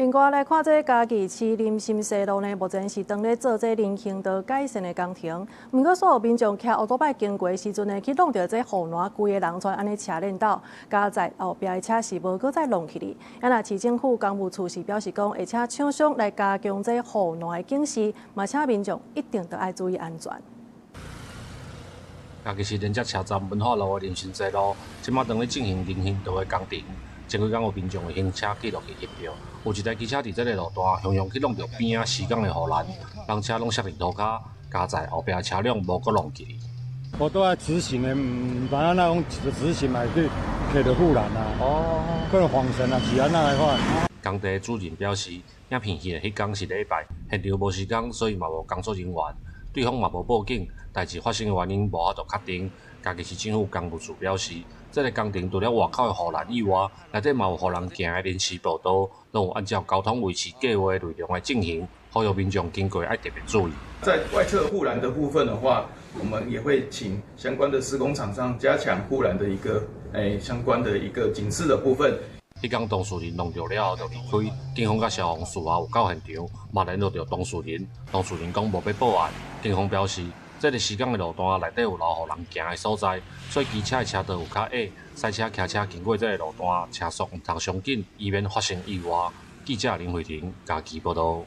另外來看，這嘉義市林森西路呢，目前是當咧做這人行道改善的工程。毋過，所有民眾騎烏多擺經過時陣呢，去挵著這護欄，規个人全按呢車輾倒，加載後壁的車是無閣再挵起哩。啊，若市政府工務處是表示講，會請廠商來加強這護欄的警示，嘛請民眾一定著愛注意安全。嘉義市連接車站文化路的林森西路，這馬當咧進行人行道的工程。前幾工有民眾的行車記錄器翕著，有一台機車佇這个路段，雄雄去挵著邊仔施工的護欄，人車攏摔佇塗跤，加載後壁車輛無閣挵起哩。我都愛直行的，毋知影哪講直行嘛去揢著護欄啊。哦。可能晃神啊，是按怎來看？工地主任表示，影片翕的彼工是禮拜，現場無時工，所以嘛無工作人員，對方嘛無報警，代誌發生的原因無法度確定。嘉義市政府工務處表示，這个工程除了外口的護欄以外，內底嘛有予人行的臨時步道，攏有按照交通維持計畫內容來進行，呼籲民眾經過愛特別注意。在外側護欄的部分的話，我們也會請相關的施工廠商加強護欄的一個相關的一個警示的部分。彼工當事人挵著了後就離開，警方佮消防事後有到現場，嘛聯絡著當事人，當事人講無欲報案。警方表示，這个施工的路段內底有留予人行的所在，所以機車的車道有較矮，賽車、騎車經過這个路段，車速毋通傷緊，以免發生意外。記者林慧婷嘉義報導。